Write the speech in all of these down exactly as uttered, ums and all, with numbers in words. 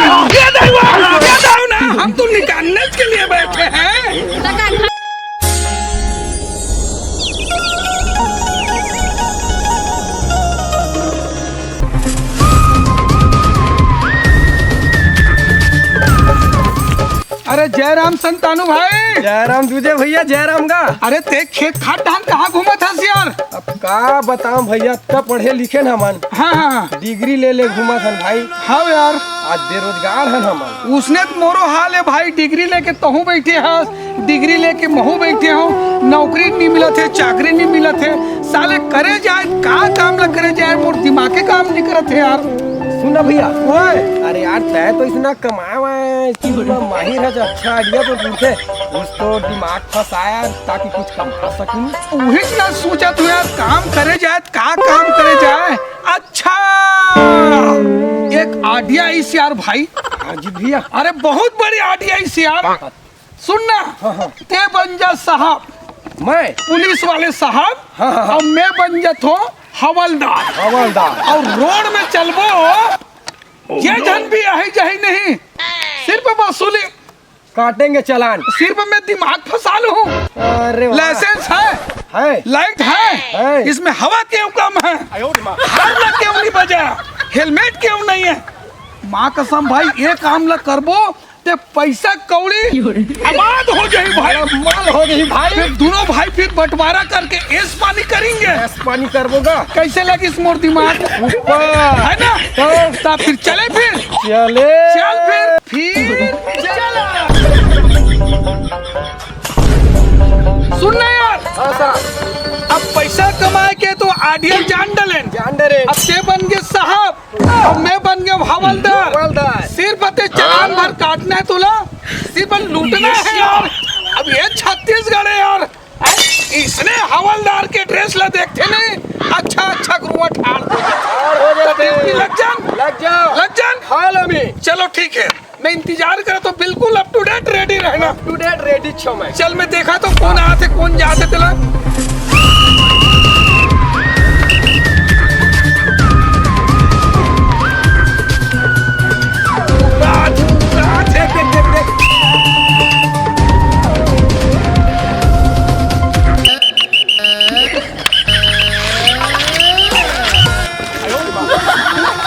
ये दे वो, ये दे ना, हम तो निकालने के लिए बैठे हैं। अरे जय राम संतानू भाई। जय राम दूजे भैया, जय राम गा। अरे ते खेत खार डहन कहाँ घूमत हस यार? अब का बताऊं भैया, अतका पढ़े लिखे न हमन, हाँ, हाँ। डिग्री ले ले घूमत हन भाई। हाँ यार। आज बेरोजगार हन हमन। उसने तो मोरो हाल है भाई, डिग्री लेके तहूँ बैठे हस, डिग्री लेके महूँ बैठे हूँ, नौकरी नहीं मिलत हे, चाकरी नहीं मिलत हे। साले करे जाए, का काम ला करे जाए, मोर दिमागे काम नहीं करत हे यार। सुन ना भैया। ओए। अरे यार, तै तो इतना कमाए वाए चीज में माहिर है, जो अच्छा आइडिया तो पूछे, कुछ तो दिमाग फंसाया ताकि कुछ कमा सकूं। उही ना सोचत हूँ यार, काम करे जाए, का काम करे जाए। अच्छा, एक आइडिया इस यार भाई। हाँ जी भैया। अरे बहुत बड़ी आइडिया इस यार। सुन ना, हाँ, हाँ। ते बन जा साहब, मैं? पुलिस वाले साहब, हाँ, हाँ, हाँ। और मैं बन जात हूँ हवलदार। हवलदार। और रोड में चलबो, ये झन भी यही जही नहीं, सिर्फ वसूली। काटेंगे चालान। सिर्फ मैं दिमाग फंसा लूँ। अरे वाह। लाइसेंस है? है। लाइट है? है। इसमें हवा क्यों कम है? हॉर्न क्यों नहीं बजा? हेलमेट क्यों नहीं है? माँ कसम भाई, ये काम ला करबो ते पैसा कौड़ी आबाद हो जाही भाई। माल हो जाही भाई। फिर दोनों भाई फिर बंटवारा करके ऐश पानी करेंगे। ऐश पानी करबो गा। कैसे लगिस मोर दिमाग? ऊपर। है ना? तो? तो फिर चले फिर। चले। चल फिर। फिर चला। सुन ना यार। हाँ साहब। अब पैसा कमाए के तो आइडिया जान डलेन। जान डलेन। अब ते बन गे साहब। अब मैं बन गया हवलदार। हवलदार। सिर्फ ते चालान भर काटना है तोला, सिर्फ लूटना है यार। अब ये छत्तीसगढ़ है यार। इसने हवलदार के ड्रेस ला देखते नहीं, अच्छा अच्छा गुरुआ ठाड़ दे। ठाड़ हो जाते। ड्यूटी लग जान। लग जाओ। लग जान। खा लो मी। चलो ठीक है, मैं इंतजार करा तो बिल्कुल up to date ready रहना। Up to date ready छो मैं। चल मैं देखा तो कौन आते कौन जाते तेला। देख, देख, देख, देख।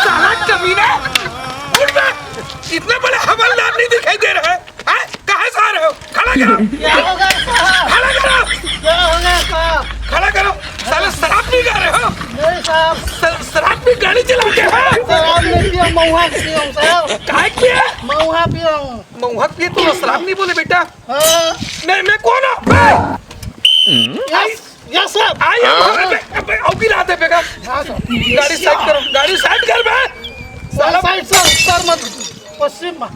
साला कमीना, उठ बे। इतना बड़ा हवलदार नहीं दिखाई दे रहा है, हैं? कहाँ से आ रहे हो? खड़ा करो। क्या हो गया साहब? खड़ा करो। क्या हो गया साहब? खड़ा करो। साले शराब पी जा रहे हो? नहीं साहब। स-, शराब पी गाड़ी चलाते हो? शराब नहीं पिया, महुआ पिया हूँ साहब। काय पिया? महुआ पिया हूँ। महुआ पिए तो शराब नहीं बोले बेटा। हाँ। मैं, मैं कौन हूँ? Yes, yes sir. I am havildar. अबे, अबे, अभी रात है बेटा। हाँ सर। गाड़ी साइड करो, गाड़ी साइड कर बे। सर, साइड सर, सर मत, पश्चिम में।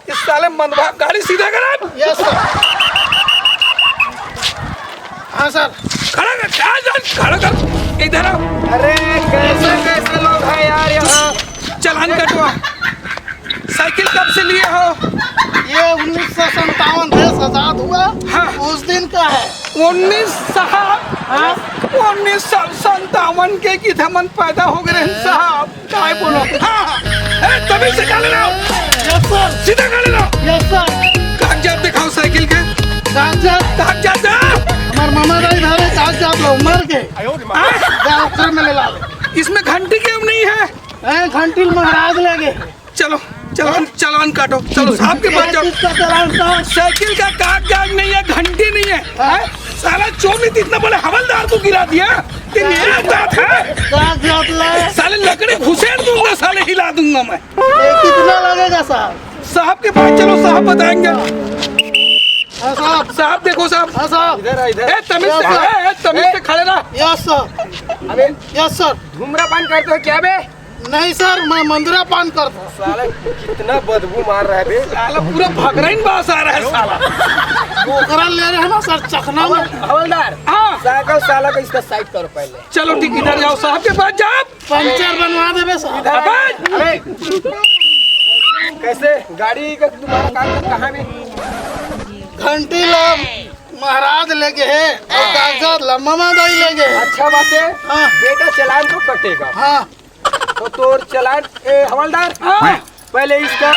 इस साले मनवा गाड़ी सीधा करा। Yes sir. हाँ सर। खड़ा कर, क्या जान, खड़ा कर, इधर आ। अरे कैसे कैसे लोग हैं यार यहाँ। चालान कटवा। साइकिल कब से लिए हो? ये उन्नीस सौ संतावन देश आजाद हुआ, हाँ। उस दिन का है। उन्नीस साहब, हाँ। उन्नीस सौ संतावन के कि हमन पैदा हो गए हैं साहब। काय बोलो? हाँ, हाँ। ए, तमीज से गाड़ी लाओ। Yes sir. सीधा गाड़ी लाओ। Yes sir. कागजात दिखाओ साइकिल के। कागजात? कागजात दे। हमार मामा दाई धारे कागजात लो, मर के। हाँ? जा, घर में ले ला। इसमें घंटी क्यों नहीं है? ए, घंटी महाराज ले गए। चलो, चालान, चालान काटो। चलो, साहब के पास जाओ। किसका चालान साहब? साइकिल का कागजात नहीं है, घंटी नहीं है। हाँ। हैं? साला चोमित इतना बड़ा हवलदार को गिरा दिया। तेरी ये जात है। कागजात लाए। साले लकड़ी घुसेड़ दूंगा, साले हिला दूंगा मैं। ये कितना लगेगा साहब? साहब के पास चलो, साहब बताएंगे। हाँ साहब। साहब देखो साहब। हाँ साहब। इधर आ, इधर। ए, तमीज से, हाँ, साहब। ए, ए, तमीज से खड़े रह। Yes sir. अबे, यस सर। धूम्रपान करते हो क्या बे? नहीं सर, मैं मंदिरा पान करता हूँ। साला कितना बदबू मार रहा है बे। साला पूरा भगरैन बास आ रहा है साला। ओकरा ले रहे हैं ना सर, चखना में। हवल-, हवलदार, हाँ। साइकिल साला को इसका साइड करो पहले। चलो ठीक, इधर जाओ, साहब के पास जाओ। पंचर बनवा देबे साहब। अबे! अबे! कैसे? गाड़ी का तुम्हारा काम कहाँ में? घंटी ला महाराज लेके हे और कागजात लम्मा मादाई लेके हे। अच्छा बात है। हाँ। बेटा, चालान तो कटेगा। हाँ। तो तोर चालान, ए, हवलदार, हाँ। पहले इसका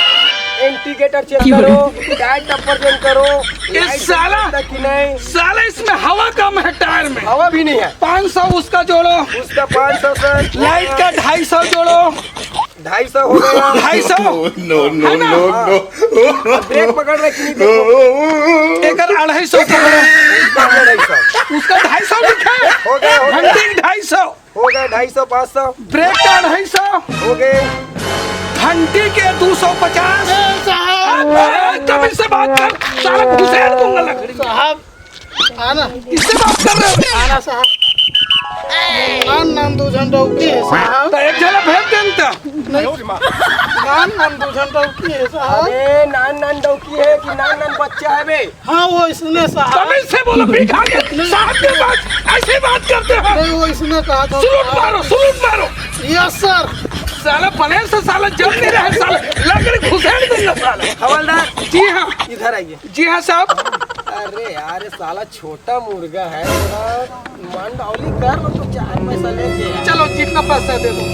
इंडिकेटर चेक करो, टायर टप्पर चेक करो, ये लाइट साला, बंद है कि नहीं? साला, इसमें हवा कम है टायर में। हवा भी नहीं है। पाँच सौ उसका जोड़ो। उसका पाँच सौ, सर। लाइट का ढाई सौ जोड़ो। ढाई सौ हो गया। ढाई सौ? No, no, है ना? No, no। अब ब्रेक पकड़ रहे कि नहीं, देखो। एकर अढ़ाई सौ पकड़ो। अढ़ाई सौ। उसका ढाई सौ लिखा है। हो गया, हो गया। घंटी ढाई सौ। हो गए ढाई सौ, पाँच सौ। ब्रेक का अढ़ाई सौ। हो गए। घंटी के दो सौ पचास। ए, साहब। अरे, तमीज से बात कर, साला घुसेड़ दूंगा लकड़ी। साहब, आना। किससे बात कर रहे हो? आना, साहब। नान नान दू झन डौकी है, साहब। तो एक झन भेज देन तो। नहीं। नान नान दू झन डौकी है, साहब। अरे, नान नान डौकी है कि नान नान बच्चा है बे? हाँ, वो इसने, साहब। तमीज से बोलो, भिखारी, साहब के पास ऐसे बात करते हो? नहीं, वो इसने कहा था, सलूट साहब। मारो, सलूट मारो। Yes, sir. साला पहले से साला जम नहीं रहा है, साला लकड़ी घुसेड़ दूंगा, साला। हवलदार। जी हाँ। इधर आइए। जी हाँ, साहब। अरे यार, ये साला छोटा मुर्गा है, थोड़ा मानडौली कर लो तो चार पैसा लेके। चलो, जितना पैसा दे दो।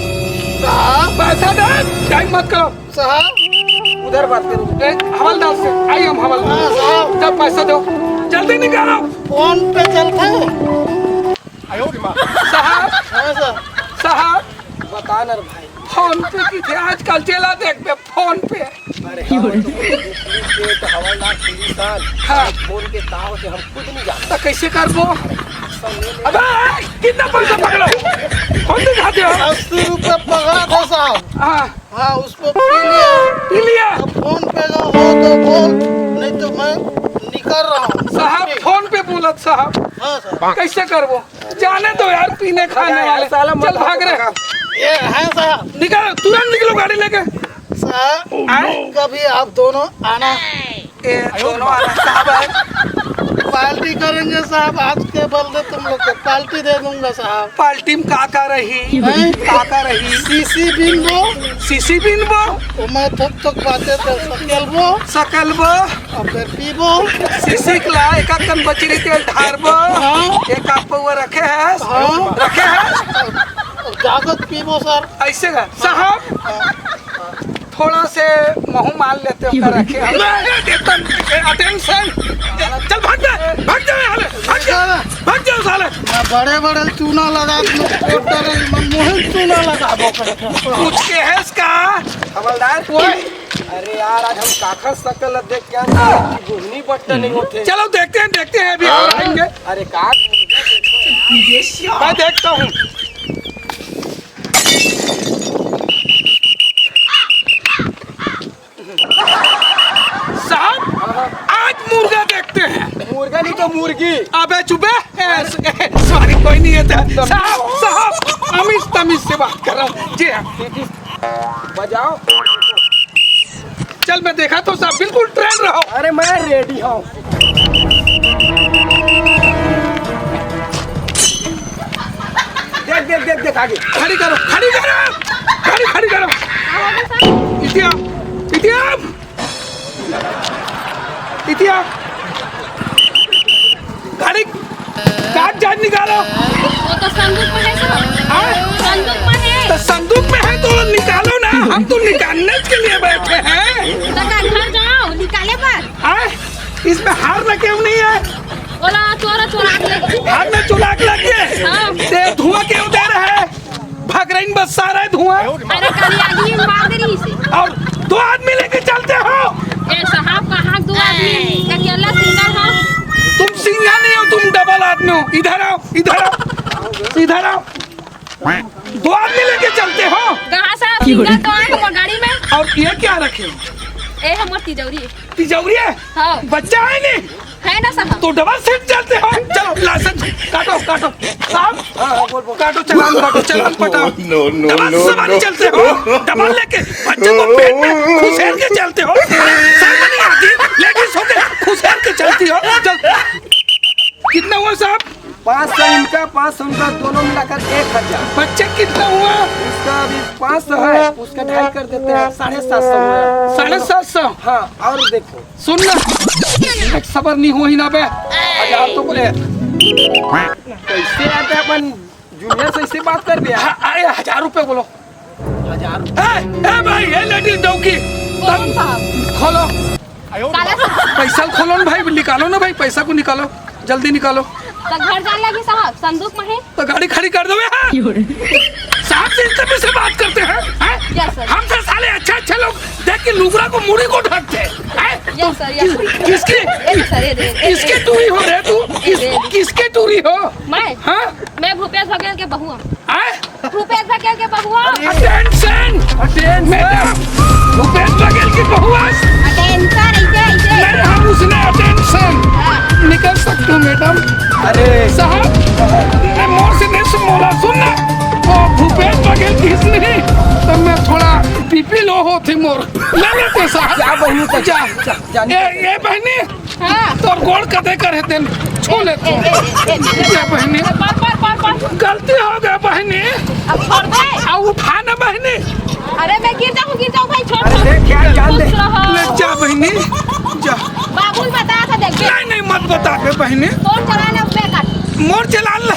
साहब। पैसा दे, टाइम मत करो। साहब। उधर बात करो। ए, हवलदार से, आई हम हवलदार। हाँ, साहब। जब पैसा दो, जल्दी निकालो। फोन पे चलता है। साहब। हाँ, साहब। साहब। बता ना रे भाई। फोन पे की थे, आजकल चला देख बे, फोन पे। अरे हाँ, तो डुप्लीकेट हवलदार पुलिस आन। हाँ। फोन के ताव से हम खुद नहीं जानते। तो कैसे करबो? अबे, कितना पैसा पकड़ो? कौन दिखाते हो? अस्सी रुपये पकड़ा था, साहब। हाँ। हाँ, उसको पी लिया। पी लिया? अब फोन पे का हो तो बोल, नहीं तो मैं निकल रहा हूँ। साहब, फोन पे बोलत साहब। हाँ, सर। कैसे करबो? जाने दो यार, पीने खाने अरे यार, वाले। साला मत चल, भाग रहे। ये है, साहब। निकल, तुरंत निकलो गाड़ी लेके। साहब, आए? कभी आप दोनों आना। ए, दोनों आना, साहब आए। पार्टी करेंगे, साहब, आज के बदले तुम लोग को पार्टी दे दूंगा, साहब। पार्टी में का का रही? हैं? का का रही? सीसी बीनबो। सीसी बीनबो? ओमा थोक थोक बातें तो सकेलबो। सकेलबो। अब फिर पीबो। सीसी के ला एक कन बचरी तेल ढारबो। हाँ। एक आप पौवा रखे है? हाँ। रखे है? अब जागत पीबो, सर। ऐसे का? साहब, हाँ। थोड़ा से महू मार लेते हो, कर रखे हम। अरे, एकदम, ए, अटेंशन। चल, भाग जा, भाग जा यहाँ ले, भाग जा, भाग जा साले। मैं बड़े बड़े चूना लगा दूँ, कोटर में मुहिम चूना लगा दो। कुछ के है इसका? हवलदार। वो अरे यार, आज हम काखर सकल देख के आए हैं, बुढ़नी बट्टा नहीं होते। चलो, देखते हैं, देखते हैं, अभी और आएंगे। अरे, का मैं देखता हूँ। साहब, आज मुर्गा देखते हैं। मुर्गा नहीं तो मुर्गी। अबे चुप बे। ए, स-, ए, सॉरी, कोई नहीं है। साहब, साहब, अमीज तमीज से बात कर रहा हूँ। जी हाँ। बजाओ। चल, मैं देखा तो साहब, बिल्कुल ट्रेन रहो। अरे, मैं रेडी हूँ। देख, देख, देख, देख, आगे। खड़ी करो, खड़ी करो, खड़ी, खड़ी करो। इतिया, इतिया, इतिया, खड़ी, कागजात निकालो। वो तो संदूक में है, सर। हाँ? संदूक में है। तो संदूक में है तो निकालो ना, हम तो निकालने के लिए बैठे हैं। तो का घर जाओ, निकाले पर। हाँ? इसमें हार में क्यों नहीं है? ओला चोरा चोरा के लग हाथ में चुराक लग गए? हाँ। ते धुआं क्यों दे रहा है? भाग रही बस सारा धुआं। अरे, कल आदमी मार दे रही इसे। और दो आदमी लेके चलते हो? ए साहब, कहाँ दो आदमी? अकेला सिंगल हो। तुम सिंगल नहीं हो, तुम डबल आदमी हो। इधर आओ, इधर आओ, इधर आओ, दो आदमी लेके चलते हो। कहाँ साहब, सिंगल तो आए हमारे गाड़ी में। और ये क्या रखे हो? ए, हमार तिजौरी है। तिजौरी है? हाँ। बच्चा है नहीं? है ना साहब। तो डबल सीट चलते हो? चलो, लाइसेंस काटो, काटो। साहब, हाँ, हाँ, बोल, बोल। काटो, चालान काटो, चालान पटाओ। No, no, डबल no, सवारी no। चलते हो? डबल लेके बच्चे को पेट में घुसेड़ के चलते हो? शर्म नहीं आती? लेडीज होके घुसेड़ के चलती हो? चल। कितना हुआ साहब? पाँच सौ इनका, समझा, दोनों मिलाकर एक हजार। बच्चे कितना हुआ? उसका अभी पाँच सौ है, उसका ढाई कर देते हैं, साढ़े सात सौ हुआ। साढ़े सात सौ? हाँ, और देखो। सुन ना, एक सबर नहीं हुई ना बे। हजार तो बोले। कैसे आता है अपन जूनियर से, इससे बात कर बे। हाँ, अरे, हजार रुपए बोलो। हजार? ए, ए भाई, ए लेडीज डौकी, कौन साहब? खोलो। साला सा- पैसा खोलो ना भाई, निकालो ना भाई, पैसा को निकालो, जल्दी निकालो। तो घर जान लगी साहब, संदूक में है। तो गाड़ी खड़ी कर दो यहाँ। साहब से इस तरह से बात करते हैं, हैं? Yes sir. हमसे साले अच्छे अच्छे लोग देख के लुगरा को, मुड़ी को ढकते हैं, हैं? Yes sir, yes sir. किसके, यस सर, ये दे, ये दे। किसके टूरी हो रे तू? ये दे, ये दे। किसके टूरी हो? मैं? हाँ? मैं भूपेश बघेल के बहू हूँ। हैं? भूपेश बघेल के बबुआ। Attention. Attention. Madam, Bhupesh Baghel की बहू आज। अटेंशन, ऐसे, ऐसे। मेरे हम उसने अटेंशन। हाँ। निकल सकते हो मैडम। अरे। साहब, मैं मोर से नहीं सुन बोला, सुन ना। वो भूपेश बघेल की इसने, तो मैं थोड़ा बीपी लो हो थी मोर। ले लेते साहब। जा बहनी, तो जा, जा, जा, ए, निकल। ए बहनी, हाँ। तोर गोड़ कदे करे तेन छू ले तू। ए, ए, ए, ए, ए। ए बहनी। पर, पर, पर, पर। गलती हो गया बहनी। अब छोड़ दे। अब उठा ना बहनी। अरे मैं गिर जाऊँ, गिर जाऊँ भाई, छोड़, अरे छोड़। देख, क्या जान दे। खुश रहो। ले जा बहनी, जा। बाबुल बता था, देख, देख। नहीं, नहीं, मत बता बे बहनी। फोन चला ले, उसमें कर। मोर चला ले।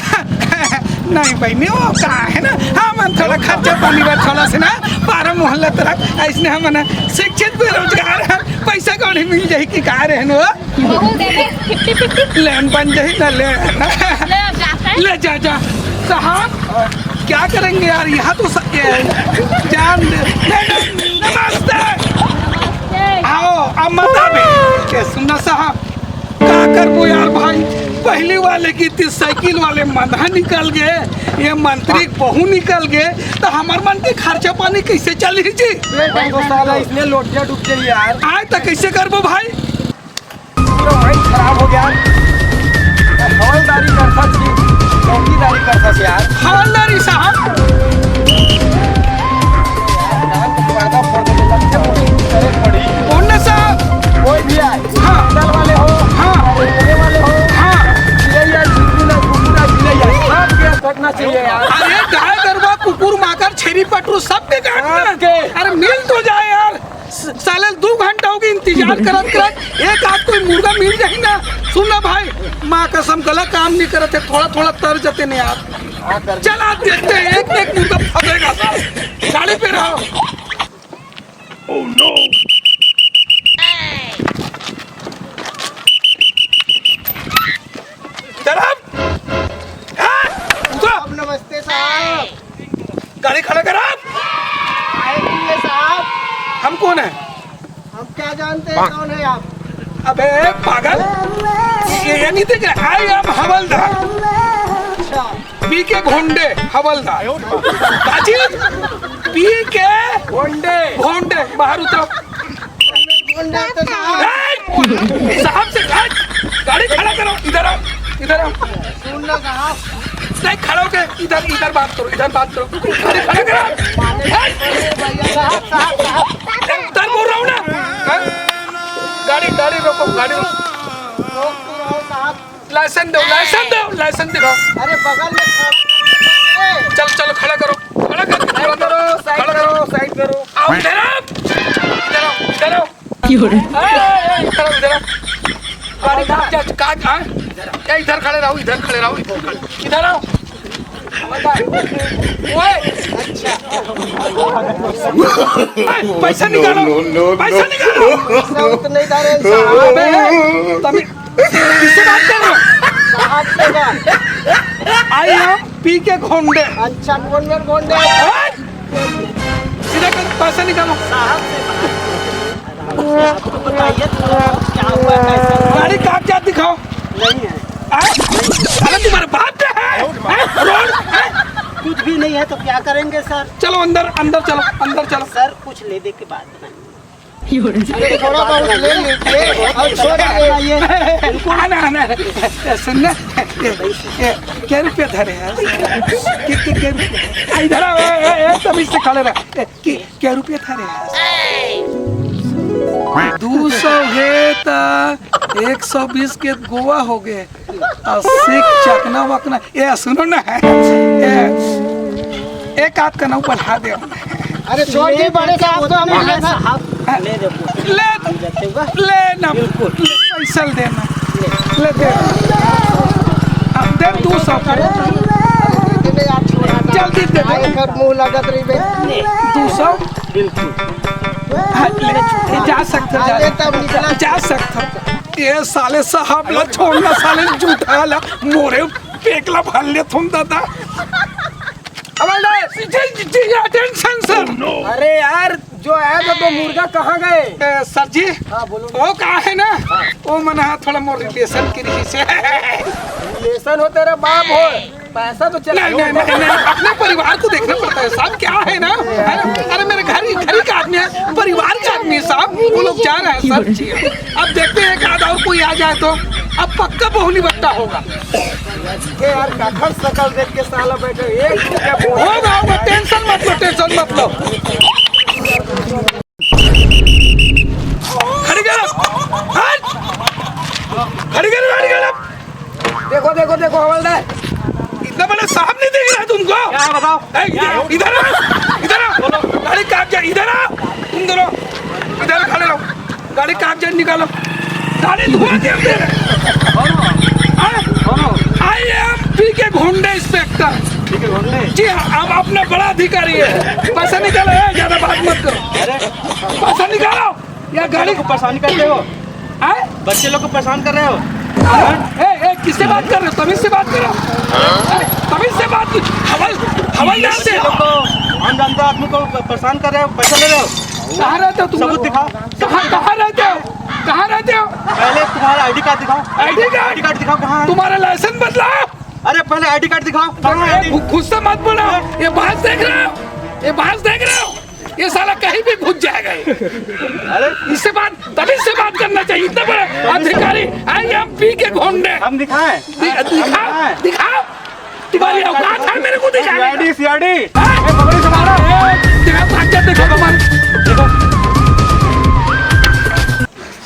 नहीं बहनी, वो का है ना, हमन थोड़ा खर्चा पानी बा, थोड़ा से ना, पारा मोहल्ला तरफ, ऐसने हमन शिक्षित बेरोजगार है, पैसा कौड़ी मिल जाही कि का रहन वो? बहू दे दे, फिफ्टी फिफ्टी। लेन बन जाही ना, ले। ले, अब जाते हैं। ले जा, जा। साहब, क्या करेंगे यार, यहाँ तो स-, ये, जान दे। नहीं, नहीं, नमस्ते। नमस्ते। आओ, अब मत आवे। ये सुनना साहब, का करबो यार भाई, पहली वाले की थी साइकिल वाले मधा निकल गए, ये मंत्री बहू निकल गए, तो हमर मन के खर्चा पानी कैसे चली जी? बेटा, वो साला इसने लोटिया डूब गई यार। आए तो कैसे करबो भाई? पूरा माइंड खराब हो गया। हवलदारी करता थी, चौकीदारी करता थी यार। हवलदारी साहब। यार, पर्दा फोड़ के लग गया, मुझे करे पड़ी। कौन ना साहब? कोई भी आए, हाँ। दल वाले हो, हाँ। मेरे वाले हो, हाँ। चिड़ैया, झुनझुना, कुकुरा, चिड़ैया, सबके सटना चाहिए यार। अरे, गाय गरवा, कुकुर माकर, छेरी पटरू, सब के काटना। सबके। अरे, मिल तो जाए यार। स-, साले दू घंटा हो गए इंतजार करत करत, एक आध कोई मुर्गा मिल जाही ना। सुन ना भाई, माँ कसम, गला काम नहीं करत है, थोड़ा थोड़ा तर जते नहीं यार। चल, आज देखते हैं, एक एक मुर्गा फंसेगा साला। गाड़ी पे रहो। Oh no! इधर आ। हाँ, उतर। साहब, नमस्ते साहब। गाड़ी खड़ा कर आप। आए नहीं है साहब। हम कौन है? हम क्या जानते हैं कौन है आप? अबे पागल, ये, ये नहीं देख रहा? I am हवलदार। अच्छा। पी के घोंडे हवलदार। बाजी, पी के घोंडे। घोंडे, बाहर उतरो। घोंडा तो साहब। ए, साहब से, ए, गाड़ी खड़ा करो, इधर आओ, इधर आओ। सुन ना साहब। नहीं, खड़ा होके इधर, इधर बात करो, इधर बात करो। गाड़ी खड़ा करो। ए, भैया साहब, साहब, साहब। ए, उधर बोल रहा हूँ ना। हाँ? गाड़ी, गाड़ी रोको, गाड़ी रोको। रोक तो रहा हूँ साहब। लाइसेंस दो, लाइसेंस दो, लाइसेंस दिखाओ। अरे बगल में खड़ा है। चल, चलो, खड़ा करो, खड़ा कर, साइड करो, साइड करो, साइड करो। आओ, इधर आओ, इधर आओ, इधर आओ। क्यों रे? ए, ए, ए, इधर आओ, इधर आओ। गाड़ी कागजात, काग-, हाँ? ए, इधर खड़े रहो, इधर खड़े रहो, इधर खड़े, इधर आओ। ओए, अच्छा। ए, पैसा निकालो, no, no, no, पैसा निकालो। पैसा उतने का रे साहब। अबे, तभी किससे बात कर रहे हो? साहब से बात। I am पी के घोंडे। अच्छा, कौन में घोंडे? ओए! सीधा कर, पैसा निकालो। साहब से बात। आपको बताइए तो क्या हुआ, कैसे हुआ? गाड़ी कागजात दिखाओ। नहीं है। आए? अरे तुम्हारे बाप के है? हैं? रोड? हैं? कुछ भी नहीं है तो क्या करेंगे सर? चलो अंदर, अंदर चलो, अंदर चलो। सर कुछ लेने के बाद बनाएंगे। अरे थोड़ा बहुत ले लीजिए और छोड़ दीजिए। आना, आना। ए, सुन ना, ए, ए, क्या रुपया धरे हैं? कितने, क्या रुपया? आ, इधर आओ, ए, ए, ए, तमीज से खड़े रह। ए, कि, क्या रुपया धरे हैं? दो सौ है ता, एक सौ बीस के गोवा हो गए। अस्सी चकना वकना। ए, सुनो ना। ए, एक आध का नौ बढ़ा दे। अरे छोड़ दे, बड़े साहब तो हम ले लेते हैं। साहब, ले दे। ले, ले ना। बिल्कुल। ले, पैसा ले देना। ले दे। अब दे दो सौ। जल्दी दे दे। मुंह लागत रही बे। दो सौ। बिल्कुल। हाँ, ले, जा सकते हो, जा। हाँ, ले तब निकला। जा सकते हो। ये साले साहब ला छोड़ना, साले जूठा ला, मोरे पेकला भर ले तुम दादा। हवलदार। जी, जी, जी, attention sir। अरे यार, जो आया था तो मुर्गा कहाँ गए? ए, सर जी, हाँ, बोलो। वो कहाँ है ना? हाँ। वो मन हा थोड़ा मोर रिलेशन के रही से। रिलेशन हो, तेरा बाप हो, पैसा तो चला। नहीं, नहीं, नहीं, नहीं, अपने परिवार को देखना पड़ता है साहब, क्या है ना, है ना? अरे मेरे घर ही, घर ही का आदमी है, परिवार का आदमी है साहब, वो लोग जा रहे हैं सर। अब देखते हैं एक आध और कोई आ जाए तो, अब पक्का बहुली बट्टा होगा। ये यार, कखर शकल देख के साला बैठे, एक रुपया बोल। होगा, होगा, टेंशन मत लो, टेंशन मत लो। खड़ी कर, हट! खड़ी कर, गाड़ी कर। देखो, देखो, देखो, हवलदार। इतना बड़ा साहब नहीं दिख रहा तुमको? क्या बताओ? ए, इधर, इधर आ, इधर आ। गाड़ी कागजात, इधर आ। तुम दोनों, इधर खड़े रहो। गाड़ी कागजात निकालो। गाड़ी धुआ दिया तेरे। हाँ? I am पी के घोंडे इंस्पेक्टर। पी के घोंडे? जी हाँ, आप अपना बड़ा अधिकारी है। पैसा निकालो, ए, ज्यादा बात मत करो। अरे। पैसा निकालो। या गाड़ी को परेशान करते हो? हैं? बच्चे लोग को परेशान कर रहे हो? ए, ए, किससे बात कर रहे हो? तमीज से बात करो। अरे, तमीज से बात की। हवल, हवलदार से। बच्चे लोग को, हम जानते हैं, आदमी को परेशान कर रहे हो, पैसा ले रहे हो। कहाँ रहते हो तुम सबूत लोग? दिखाओ। कहाँ, कहाँ रहते हो? कहाँ रहते हो? पहले तुम्हारा आईडी कार्ड दिखाओ। ID card? आईडी कार्ड दिखाओ, कहाँ है? तुम्हारा लाइसेंस बदलाओ। अरे, पहले आईडी कार्ड दिखाओ, कहाँ है ए, आईडी? गु-, गुस्सा मत बढ़ाओ। ये बाज देख रहे हो? ये बाज देख रहे हो? ये साला कहीं भी घुस जाएगा ये। अरे, इससे बात, तमीज से बात करना चाहिए। इतना बड़ा अधिकारी, I am पी के घोंडे। हम दिखाएं? दि-, हम दिखाओ, दिखाएं? दिखाओ। तुम्हारी औकात है मेरे को दिखाने का? CID, CID. हाँ? ए, पकड़ो, संभालो। ए, दिखाओ, कागजात दिखाओ तुम्हारे। देखो।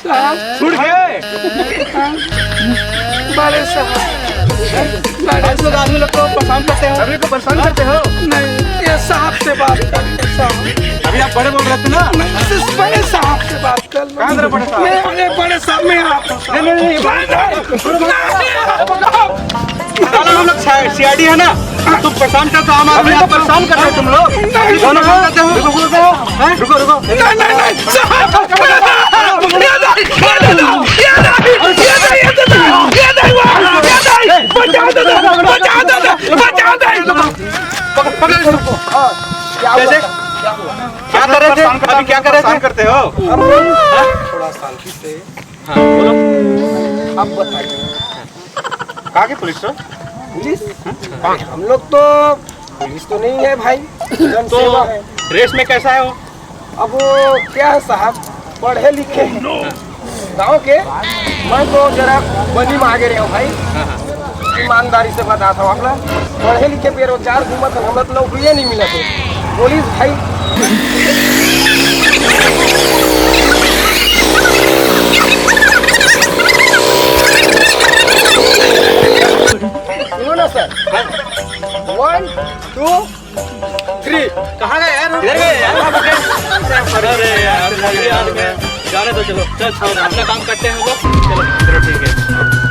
साहब। छूट गए। बड़े साहब। बड़े हम लोग आदमी लोग को परेशान करते हो। सभी को परेशान करते हो। नहीं, ये साहब से बात करिए, साहब। अभी आप बड़े बोल रहे थे ना। नहीं, इस बड़े साहब से बात कर लो। कहाँ जरा बड़े साहब? मैं, अरे बड़े साहब, मैं आता हूँ, साहब। नहीं, नहीं, नहीं। नहीं, नहीं। साला हम लोग सीआईडी है ना, तुम परेशान करते हो आम आदमी, आप परेशान कर रहे हो तुम लोग। नहीं। दोनों परेशान करते हो। रुको, रुको, रुको। हैं? रुको, रुको। नहीं, नहीं, नहीं, साहब। ये नहीं, ये नहीं, ये नहीं, ये नहीं, ये नहीं, ये नहीं, ये नहीं, बचा दे, बचा दे, बचा दे। पकड़, पकड़ इसको। हाँ, क्या हुआ कैसे? सर? क्या हुआ? क्या कर रहे थे? परेशान करते अभी क्या कर रहे थे? परेशान करते हो? हम लोग हाँ? थोड़ा शांति से। हाँ, बोलो। अब बताइए। कहाँ की पुलिस, सर? पुलिस? हम लोग तो पुलिस तो नहीं है भाई, तो जनसेवा है। ड्रेस में कैसा है वो? अब वो क्या है साहब, पढ़े लिखे गांव के, मैं तो जरा बनी मागे रहे हूँ भाई। हाँ, हाँ। ईमानदारी से बताता हूँ अपना, पढ़े लिखे बेरोजगार घूमत हन, हमरा तो नौकरिये नहीं मिलत हे। पुलिस भाई। सुनो ना सर, वन, टू, थ्री। कहाँ गए यार? इधर गए यार। अरे यार, अरे यार, जाने दो, चलो, चल, छोड़, अपना काम करते हैं हम लोग। चलो, चलो, ठीक है।